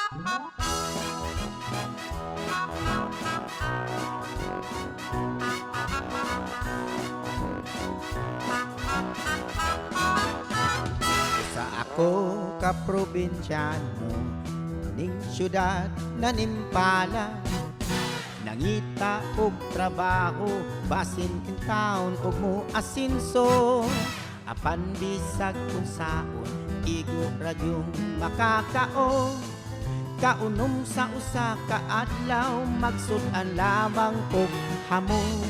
Sa ako ka probinsyano ning syudad na nimpala, nangita og trabaho basin taon og mo asinso, apan bisag kung saon igo ra gyung makakaon. Kaunom sa usa ka adlaw, magsud-an lamang og hamon.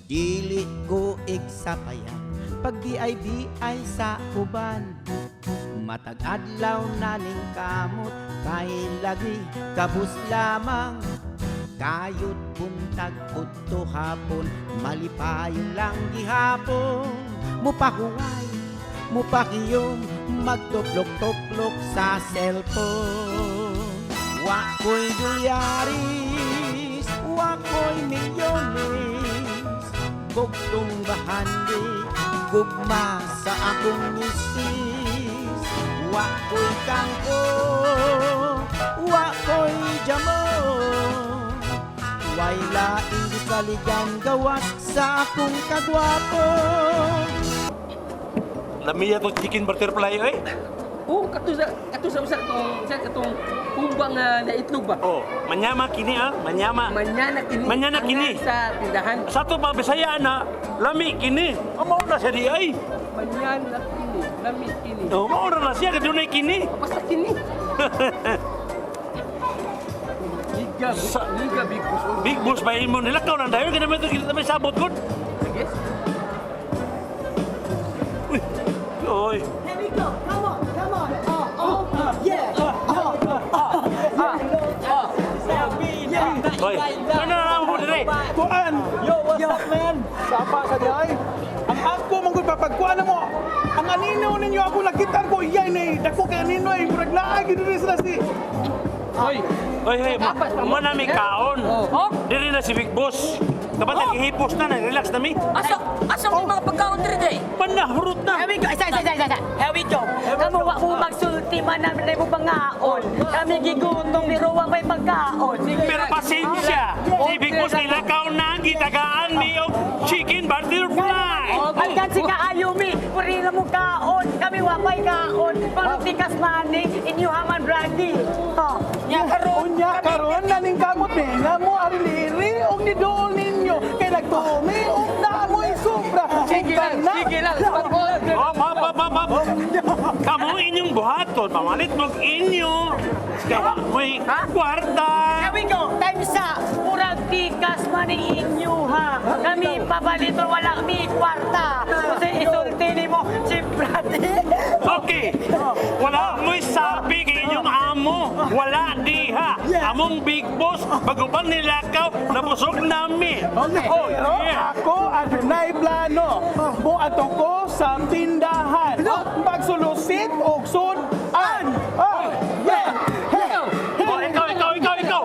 Dili ko igsapayan pag di ay sa uban. Matag adlaw na ning kamot kay lagi kabus lamang. Kayod buntag udto hapon, malipayon lang gihapon. Mupahuway, mupakiyom, magtuplok-tuplok sa cellphone. Wa ko'y dolyaris, wa ko'y milyones, bugtong bahandi, gugma sa akong misis. Wa ko'y kangko, wa ko'y jamo, way laing gisaligan gawas sa akong kagwapo. Lamiya tong chicken butterfly oy. Oh, kato sa usa tong usa katong humba nga na itlog ba? Oh, manyama kini ah, manyama. Manyana kini. Manyana kini. Angan sa tindahan. Sa ato pa Bisaya na, lami kini. Ang mao na siya di ay. Manyana kini, lami kini. Oh, mao na siya kay dunay kini. Basta kini. Liga, liga big boss. Oh. Big boss ba imo nilakaw nang dayon kay naman kita may sabot gud. Sige. Uy. Oy. Here we go. Come on, come on. Oh, yeah. Oy. Ano na mo dire? Kuan! Yo, what's up, man? Sapa sa di ay. Ang ako man gud papagkuan na mo. Ang anino ninyo ako nakita ko iya ni dako kay anino ay murag laag gid diri sila si Hoy, Oy, hey, Tapas pa mo na mi kaon. Oh. Diri na si Big Boss. Dapat naghihipos na, nag-relax na mi. Asa, asa may mga pagkaon diri day? Panahurot na. Here we go. Isa, isa, isa, isa, isa. Here we go. Kamu wa mo magsulti man namin mo pangaon. Kami gigutom pero wa may pagkaon. Pero pasensya. Si Big Boss nilakaw na, gitagaan mi og chicken butterfly. Alkan si kaayo mi, puri na mo kaon. Kami wa may kaon. Panutikas mani, inyo haman brady. Oh. Nya karon. Unya karon naning kamot ni nga mo arili og ni dool ninyo kay nagtumi og naamoy sobra. Sige lang, sige lang. Oh, pap, pap, pap, pap. Kamu inyong buhaton, pamalit mong inyo. Kaya mo'y kwarta. Here we go. Time sa murag tikas man inyo ha. Kami pabalito wala mi kwarta. Kasi isulti nimo si Brady. Okay. Wala mo'y sabi kay inyong amo. Wala diha. Among big boss, bago pa nilakaw, nabusog nami. Okay. Pero Yeah. ako adunay plano. Buato ko sa tindahan. Pagsulusit og sud-an. Oh, yeah. Hey. Oh, ikaw, ikaw, ikaw, ikaw.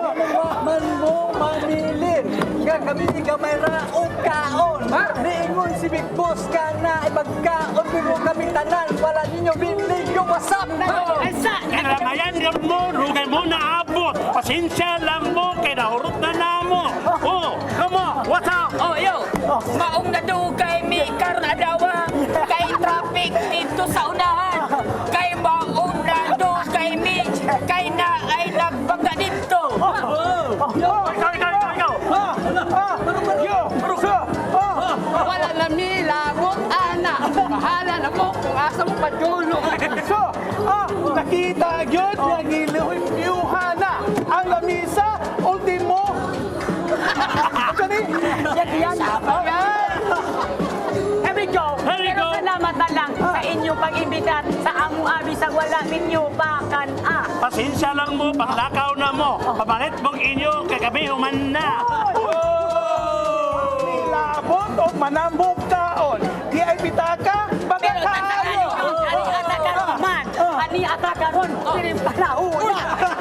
Man mo mamilin nga kami gamay ra og kaon. Niingon si Big Boss ka na ipagkaon pero kami tanan wala ninyo binig yung what's up. Asa? Kinalamayan ka mo, rugay mo na abot. Pasensya lang mo, kay nahurot na namo. Oh, come on, what's up? Oh, yo. Maong nadugay mi karon adlaw kay traffic dito sa unahan. Kay maong nadugay mi kay na ay nagbangga dito. Ikaw, ikaw, ikaw, ikaw. Ah, yo, so, ah. Wala na mi lamot ana. Bahala na mo kung asa mo padulong. So, nakita gyud nga gilihana ang lamisa ultimo. Kani? Yan, yan. Here we go. Here we Pero go. salamat na lang sa inyong pag-imbita sa among abi sa wala ninyo bakan ah. Pasensya lang mo, panglakaw na mo. Papalit mong inyo, kay kami human na. Nilabot og manambok kaon. Di ay pitaka, baga Pero tandaan kaayo. nyo, ani ata karon man, ani ata karon, piring palahuna.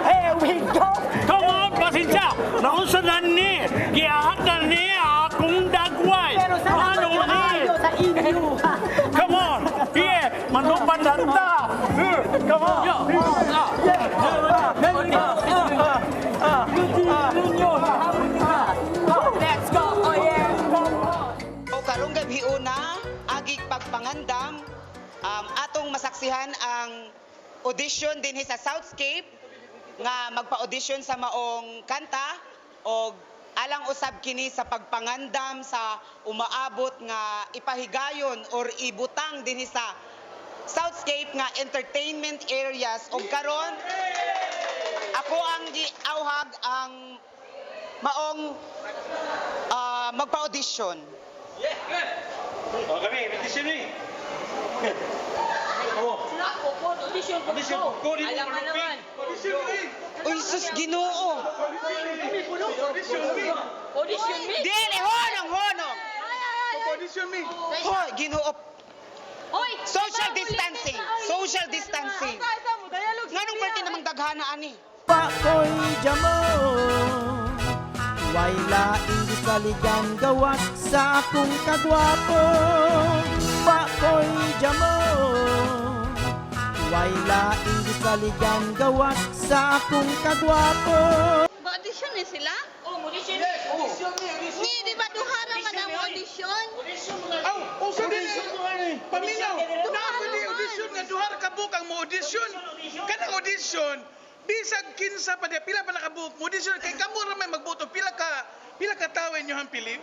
Here we go. Come on, pasensya. Naunsa na ni, giahak na ni akong dagway. Pero salamat Ano ni? kaayo sa inyo. Come on, yeah, manupan na ta. Come on. Yeah. Let's go, oh yeah. O karong gabi una, agig pagpangandam, atong masaksihan ang audition dinhi sa Southscape nga magpa-audition sa maong kanta og alang usab kini sa pagpangandam sa umaabot nga ipahigayon or ibutang dinhi sa Southscape nga entertainment areas. Og karon ako ang giawhag ang maong magpa-audition. O kami, audition eh. Ako po, audition po. Audition po. Ko, di mo Alam nga malupit. naman. Audition eh. Uy, sus, Ginoo! Audition me. Audition me. Dili, honong, honong! Audition me. Hoy, Ginoo. Oy, Social distancing. Social distancing. Nganong parte namang daghana ani? Pa ko'y jamo. Way laing gisaligan gawas sa akong kagwapo. Pa ko'y jamo. Way laing gisaligan gawas sa akong kagwapo. Ba-audition ni sila? Oh, audition. Ni, di ba duha ra man ang audition? Aw, usa din eh. Paminaw. Naa ko di audition nga duha ra ka buok ang mo audition. Kanang audition, bisag kinsa pa diya, pila pa nakabuok mo audition kay kamo ra may magboto, pila ka tawo inyo ang pilion.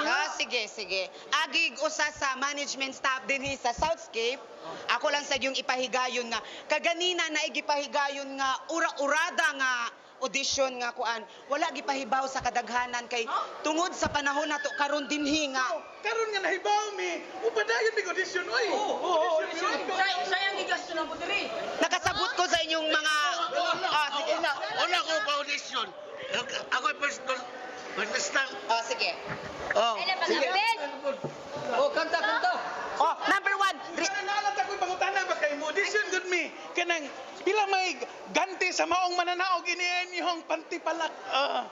Ah, sige, sige. Agig usa sa management staff dinhi sa Southscape. Ako lang sa yung ipahigayon nga kaganina na igipahigayon nga ura-urada nga audition nga kuan. Wala gipahibaw sa kadaghanan kay tungod sa panahon nato karon dinhi nga Oh, karon nga nahibaw mi, upadayon mig audition oy. Oo, audition. Sayang gigasto na po diri. Nakasabot ko sa inyong mga sige. Una ko pa audition. Ako first contestant. Ah, sige. Oh. Sige. Oh, kanta, kanta. Oh, number one. Nanalat ako'y pangutana ba kay mo audition gud mi kanang pila may ganti sa maong mananaog ini inyong pantipalak. Ah.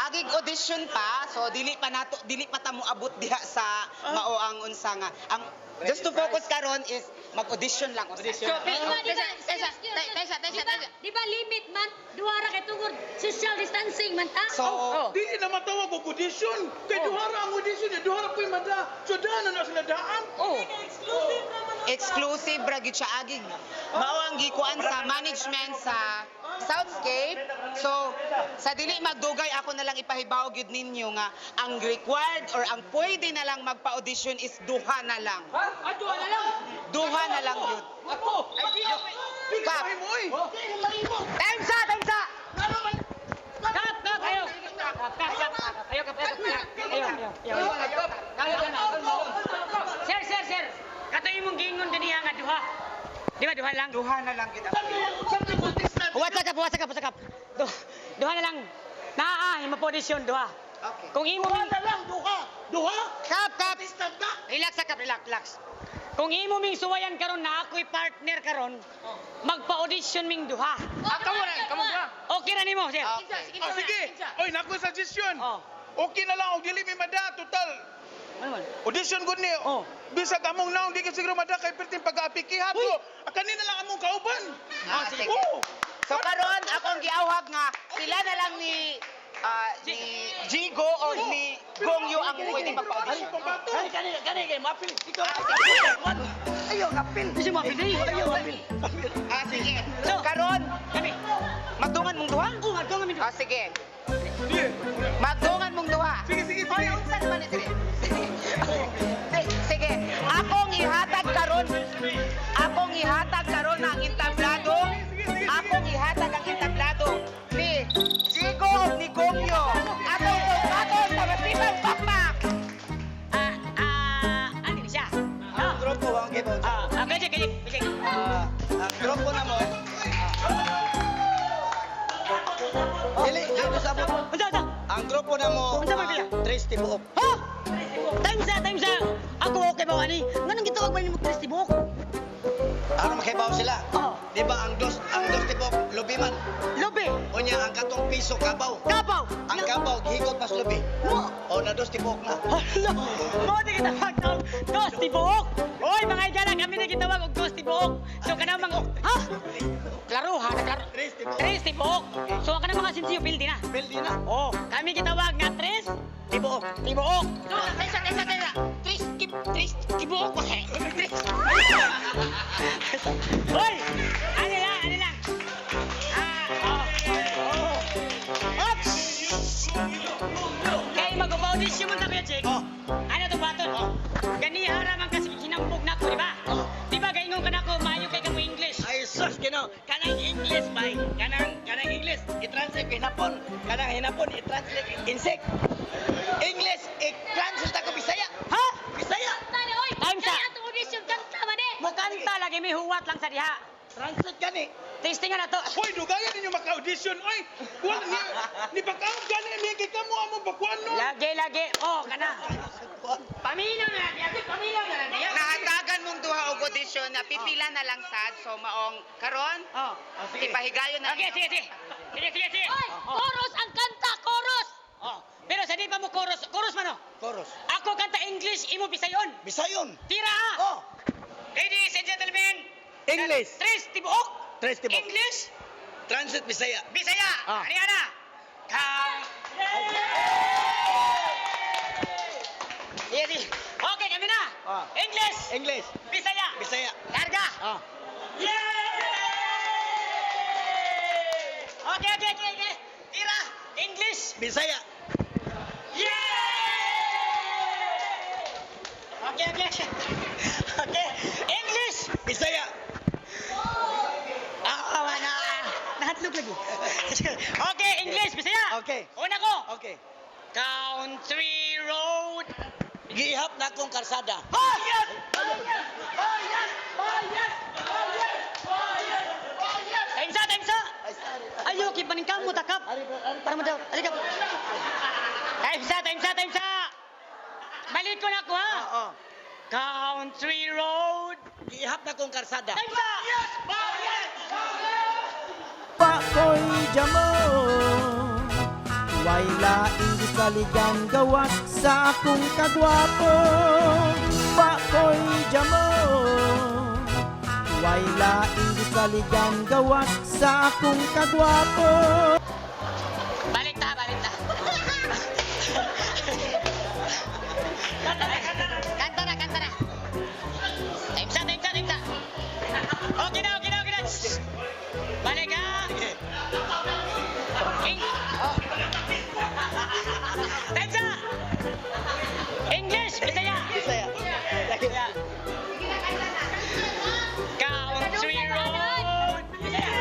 Agig audition pa, so dili pa nato, dili pa ta moabot diha sa mao ang unsa nga. Ang just to focus karon is mag-audition lang usa. So, Di ba, di ba, Tesa, tesa, tesa, tesa. di ba limit man, duha ra kay tungod social distancing man ta? So, Oh. Dili na matawag og audition. Kay duha ra ang audition, eh, duha ra po'y mada. So daan na sila daan. Oh. Exclusive ra gyud siya agig. Mao ang gikuan sa management sa Southscape. So, sa dili magdugay ako na lang ipahibaw gyud ninyo nga ang required or ang pwede na lang magpa-audition is duha na lang. Ha? Ah, duha na lang. Duha na lang yun. Ako. Ay, di ako. Kap. Ay mo oy. Time sa, time sa. Kap, kap, ayo. Kap, kap, kap. Ayo, kap, ayo, kap. Ayo, ayo, ayo. Ayo, ayo. Sir, sir, sir. Kato imong giingon dinhi nga duha. Di ba duha lang? Duha na lang gyud. What's up, what's up, what's up? Duha na lang. Naa, imo audition duha. Okay. Kung imo ming Duha? Kap, kap. Relax, kap, relax, relax. Kung imo ming suwayan karon na ako'y partner karon, magpa-audition ming duha. Ah, kamo ra, kamo duha. Okay ra nimo, sir. Okay. Oh, sige. Oy, nako suggestion. Oh. Okay na lang og dili mi mada total. Ano man? Audition gud ni. Oh. Bisag among naong di ka siguro mada kay perting pag-apikihan ko. Kanina lang among kauban. Ah, sige. Oh. So karon akong giawhag nga sila na lang ni Jigo o ni Gongyo ang pwede magpa-audition. Pambato. Kani, kani, kay mapil. Ikaw. Ayo, kapil. Di siya mapili. Ayo, kapil. Ah, sige. So, Karon, Kami. magdungan mong duha? Oh, magdungan mi duha. Ah, sige. Sige. Magdungan mong duha. Sige, sige, sige. Oy, unsa naman ni dire? Sige. Akong ihatag karon ang entablado. Akong ihatag ang entablado ni Jigo ug ni Gongyo. Atong tungkaton sa masipang pakpak. Ah, ah, ano ni siya? Ah, Grupo ang gibo. ah, ah, kajik, kajik, kajik. Ah, ang grupo na mo. Dili, dili sa mo. Unsa, unsa? Ang grupo na mo. Unsa man pila? Tres tibuok. Ha? Time sa, time sa. Ako okay ba ani? Nganong gitawag man nimo tres tibuok? Aron makibaw sila. Oh. Di ba ang dos tibuok lubi man. Lobe. O Unya ang katong piso kabaw. Kabaw. Ang kabaw gihigot mas lubi. Mo. O na dos tibuok na. Hala, mo di gitawag og dos tibuok. Oy, mga igala, kami na gitawag og dos tibuok. So kanang mga, ha? Klaro ha, klaro. Tres tibuok. Tres tibuok. So ang kanang mga sinsiyo pildi na. Pildi na. Oh, kami gitawag nga tres Tibuok. tibuok. So, tesa, tesa, tesa. Tres kip, tres tibuok. Tres. Hoy, ano lang, ano lang. Ah, oh. Oh. Ops! Kay mag-audition mo na, Kuya Chick. Oh. Ano to baton? Oh. Ganiha ra man kasi hinambog nako, di ba? Oh. Di ba gaingon ka nako maayo kay kamo English? Ay sus Ginoo, kanang English bay, kanang English i-translate ko hinapon, kanang hinapon i-translate insect. English i-translate ako Bisaya. Ha? Bisaya. Tani, oy! Time sa- Kaya atong audition, kanta man eh! Mukanta lagi may huwat lang sa diha. Translate gani. Testing na to. Hoy, dugayan ninyo maka-audition. Oy, wala ni ni bakaw gani mi kay kamo amo bakuan no. Lagi lagi. Oh, kana. Paminaw na lang diha. Paminaw na lang diha. Nahatagan mong duha og audition na pipila na lang sad so maong karon Oh. ipahigayon na. Okay, sige, sige. Sige, sige, sige. Oy, Oh. chorus ang kanta, chorus! Oh. Pero sa di pa mo chorus, chorus man oh. Chorus. Ako kanta English, imo Bisayon. Bisayon. Tira ha. Oh. Ladies and gentlemen, English. Tres tibuok. Tres tibuok. English, Translate Bisaya. Bisaya. Ah. Ano na? Ka. Sige, sige. Okay, kami na. Ah. English, English. Bisaya. Bisaya. Karga. Ah. Yeah! Okay. Tira. English. Bisaya. Yeah! Okay. Okay. English. Bisaya. Ah, wala. Nahatlog lagi. Okay, English, Bisaya. Okay. Una ko. Okay. Country road. Gihap na akong karsada. Ah! Yes! Time sa, time sa. Ayo, kay paningkam mo takap. Para mo daw. Alika. Time sa, time sa, time sa. Balik ko na ako ha. Oo. Country road. Gihap na akong karsada. Time sa. Pakoy jamo. Way laing gisaligan gawas sa akong kagwapo. Pakoy jamo. Way laing gisaligan gawas sa akong kagwapo. Balik ta, balik ta. Kanta na, kanta na. Kanta na, kanta na. Time sa, time sa, time sa. Okay na, okay na, okay na. Shh. Balik ha. Oh. Time sa. English, Bisaya. Bisaya. Bisaya. Country road. Bisaya.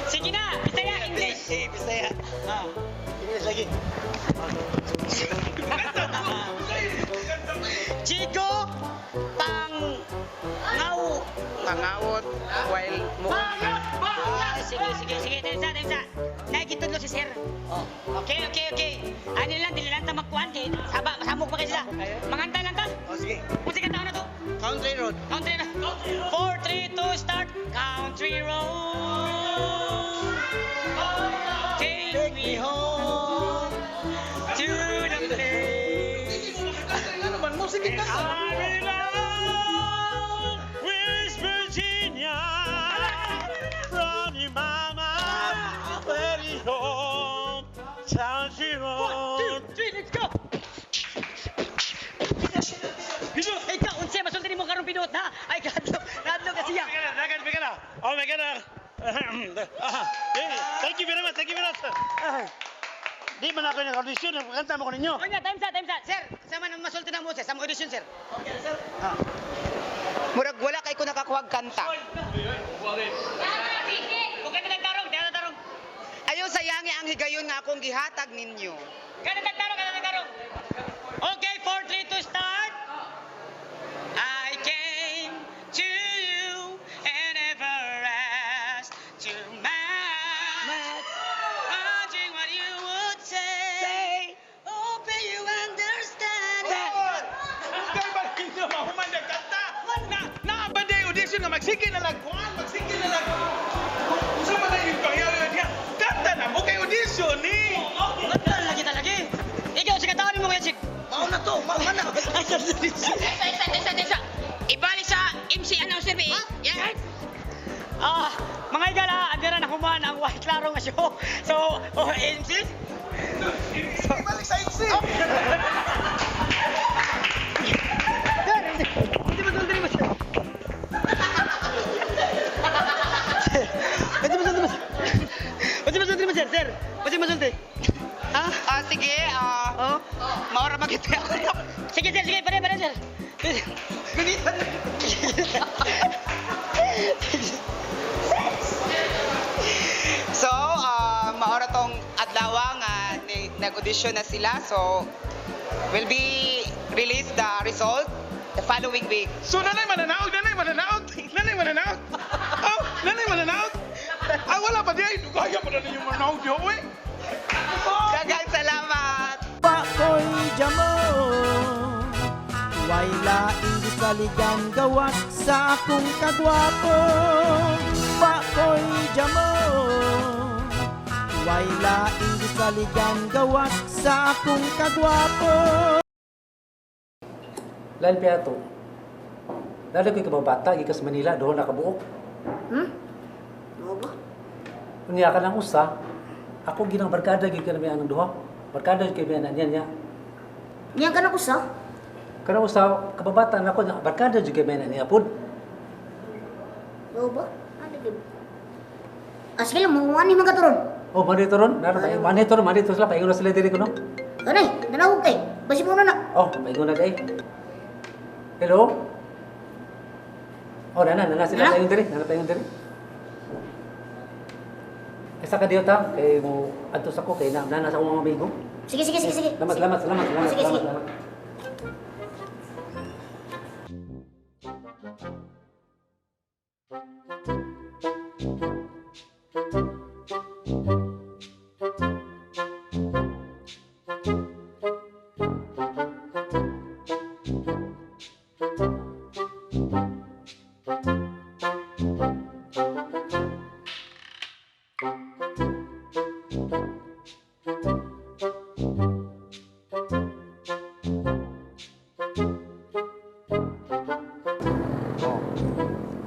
Sige na, Bisaya, English. Eh, Bisaya. Ah. English lagi. Chico, pang ngaw. Pangawot while mo Ah, sige, sige, sige. Time sa, time sa. Nakikitudlo si sir. Oh. Okay. Ano lang, dili lang ta magkuhan kay saba, masamok pa kayo sila. Manganta lang ta. Oh, sige. Kung sige taon na to. Country road. Country na. 4, 3, 2, start. Country road. Take me home. to the place. Ano man mo sige kanta. I'm in love with Virginia. From your mama, very home, Country 1, road. 2, 3, let's go! Pindot! Ikaw, unsa masulti nimo karong pindot ha? Ay, kadlok, kadlok kasi siya. Bigyan na. Oh my God. Ah, eh, thank you very much, thank you very much. Ah, di man ako ng audition, kanta mo ko ninyo. Unya, time sa, time sa. Sir, sa man ang masulti na mo, sir? Sa mga audition, sir. Murag wala kay ko nakakuhag kanta. Huwag ka na nagtarong, di na nagtarong. Ayaw sayangi ang higayon nga akong gihatag ninyo. Kada nagtarong, kada nagtarong. Okay, 4, 3, 2, start. I came to you and never asked too much. Wondering what you would say. Hoping you understand. Kay ba ninyo mahuman na kanta? Na na ba day audition. audition nga magsige na lang kuan, magsige na lang. Unsa man na yung pangyaw niya? Kanta na mo kay audition ni. Lagi talagi. Ikaw sa katawan mo ngayon, Mao na to, mao na. Isa, isa, isa, isa. Ibalik sa MC announcer, eh. Yan. Ah, mga igala, andira na human ang white klaro nga show. So, oh, MC? Ibalik sa MC. Hindi ba sulti mo sir? Hindi ba sulti mo sir? Hindi ba sulti mo sir? Sir, hindi ba sulti? Ha? Ah, sige, ah, Oh? maura magiti ako. Sige sir, sige, pare, pare sir. So, ah, maura tong adlaw nga nag-audition na sila. So, will be release the result the following week. So nanay mananaog, nanay mananaog, nanay mananaog. Oh, nanay mananaog. Ah, wala pa di ay dugaya pa na ninyo mananaog diyo, oy. Daghang salamat! Pakoy jamo Way laing gisaligan gawas sa akong kagwapo. Pakoy jamo Way laing gisaligan gawas sa akong kagwapo. Lain piato. Lalo ko'y kababata, gikas Manila, doon nakabuok. Hmm? Mao ba? Unya ka lang usa, ako ginang barkada gyud kanami anang duha. Barkada gyud kami anan niya niya. Niya ka na usa? Kana usa kababata nako na barkada gyud kami anan niya pud. Mao ba? Ano gid? Ah, sige lang, mga ni mga turon. Oh, manito ron, naro pa, manito ron, manito sila, paingon na sila diri kuno. Anay, nanawag kay. Basi mo na na. Oh, paingon na day. Hello? Oh, nana, nana sila Nana? paingon diri, nana paingon diri. Isa ka diyo ta, kay mo adto sa ko kay na nana sa akong mga amigo. Sige, sige, sige, sige. Salamat, salamat, salamat, salamat, Sige, sige. salamat, salamat.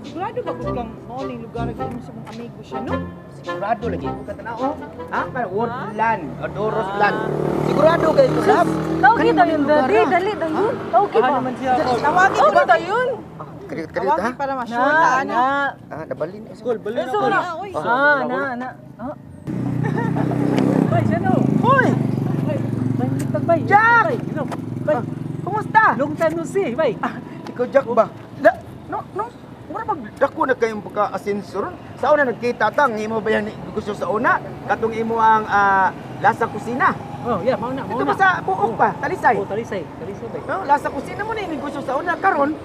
Sigurado ba gud kang mao ning lugar gyud sa mong amigo siya, no? Sigurado lagi ko katanaw. Ha? Para Woodland, Odoros Land. Sigurado kay ko lab. Tawagi dayon dali, dali dayon. Tawagi ba? Tawagi ba dayon? Kadiyot kadiyot ha. para ma-sure ta ana. Ah, nabalin. School, balin So na, oy. Ah, na na. Bay, sino? Hoy! Bay, bay, bay. Jack! Bay, hello. Bay, Kumusta? long time no see, bay. Ikaw Jack ba? Da, no, no. Mura bag dako na kayong pagka-asenso ron. Sa una nagkita ta, ang imo ba yan gusto sa una? Katong imo ang lasa kusina. Oh, yeah, mao na, mao Ito na. ba sa buok pa, Talisay. Oh, talisay, talisay bay. No, lasa kusina mo na yung negosyo sa una karon.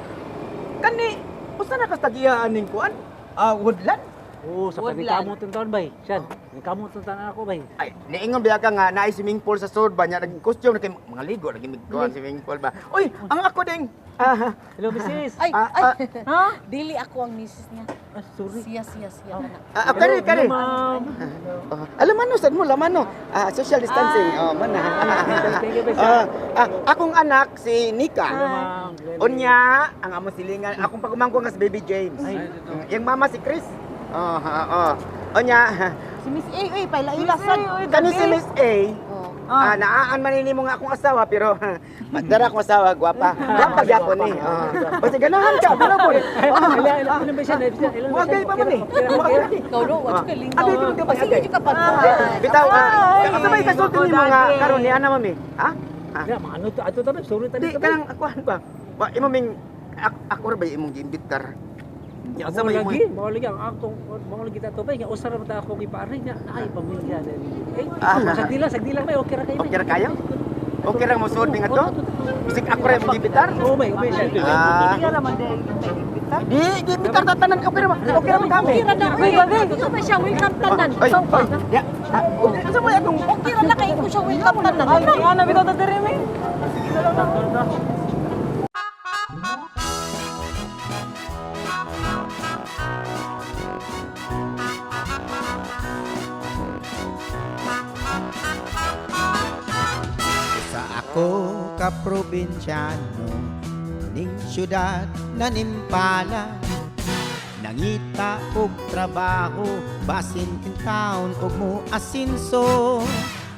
Kani usa na kastagiyaan ning kuan? Ah, Woodland. Oh, sa panikamot ng taon bay. Siyan, panikamot ng taon ako bay. Ay, niingon biya ka nga naay swimming pool sa sud ba nya naging costume na kay mga ligo lagi mig kuan swimming pool ba. Uy, ang ako ding ah, Hello, misis. Ay, ah, ay. ah, Ha? Dili ako ang misis niya. Ah, sorry. Siya, siya, siya. ah, ah, kari kari. Hello, ma'am. Oh, alam ano sad mo laman no. Ah, social distancing. Oh, man na. Thank you, bay. Ah, ah, akong anak si Nika. Hello, ma'am. Glenn. Unya, ang among silingan, akong pagumangko nga si Baby James. Ay. Yang mama si Chris. Oh, oh, oh. Unya, Si Miss A, uy, paila-ila sad. kani si Miss A. Ah, naaan man nimo nga akong asawa pero dara akong asawa gwapa. Gwapa gyapon ni. Oh. Basta ganahan ka, pero po. Hello, hello, hello, bay, siyan, hello, hello, Wagay pa man eh. Wagay. Ikaw no, wa ka lingaw. Agay ka ba? Sige ka pa. Bitaw, ah, asa may kasulti nimo nga karon ni ana mami? Ha? Ah. Ya, mga ano to, ato ta bay, sorry Di ta bay. kanang akuan ba? Wa imo ming ako ra ba imong giimbitar? Ya, Asa mao may imo? lagi, mao lagi ang atong mao lagi ta to bay, nga usara man ta ako gipare nya, naay pamilya na ni. Eh, sagdi lang, sagdi lang bay, okay ra kayo bay. Okay ra kayo? Okay ra mo suod nga to? Bisig ako ra imong giimbitar? Oh, bay, okay siya. Ah. Iya naman dahil imbita. Di giimbitar ta tanan okay ra ba? Okay ra man kami. Uy, bagay. Ikaw ba siya welcome tanan? Ay, ay, ya. Ah, Asa may atong Okay ra na kay ko siya welcome tanan. Ay, ana bitaw ta diri mi. ko ka probinsyano ning syudad na nimpala. Nangita og trabaho basin in town og mo asinso.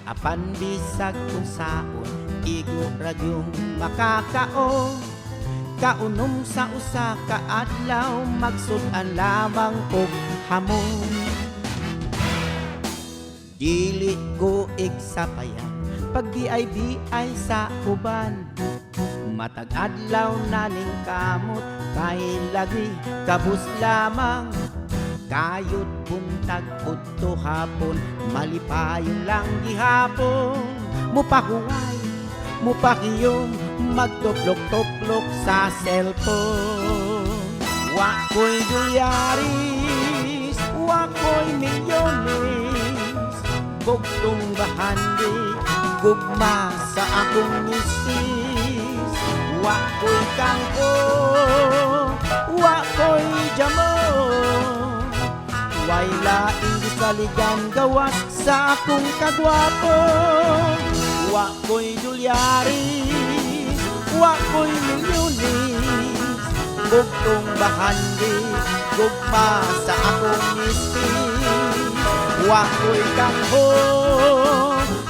Apan bisag unsaon, igo ra gyung makakaon. Kaunom sa usa ka adlaw, magsud-an lamang og hamon. Dili ko igsapayan pag BIBI sa uban. Matag adlaw na ning kamot kay lagi kabus lamang. Kayod buntag udto hapon, malipayon lang gihapon. Mupahuway, mupakiyom, magtuplok-tuplok sa cellphone. Wa ko'y dolyaris, wa ko'y milyones, bugtong bahandi, gugma sa akong misis. Wa ko'y kangko, wa ko'y jamo, way laing gisaligan gawas sa akong kagwapo. Wa ko'y dolyaris, wa ko'y milyones, bugtong bahandi, gugma sa akong misis. Wa ko'y kangho,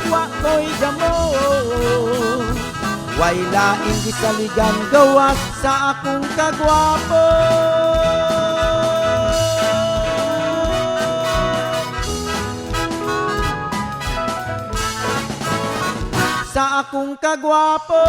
wa ko'y damo, way laing gisaligan gawas sa akong kagwapo. Sa akong kagwapo.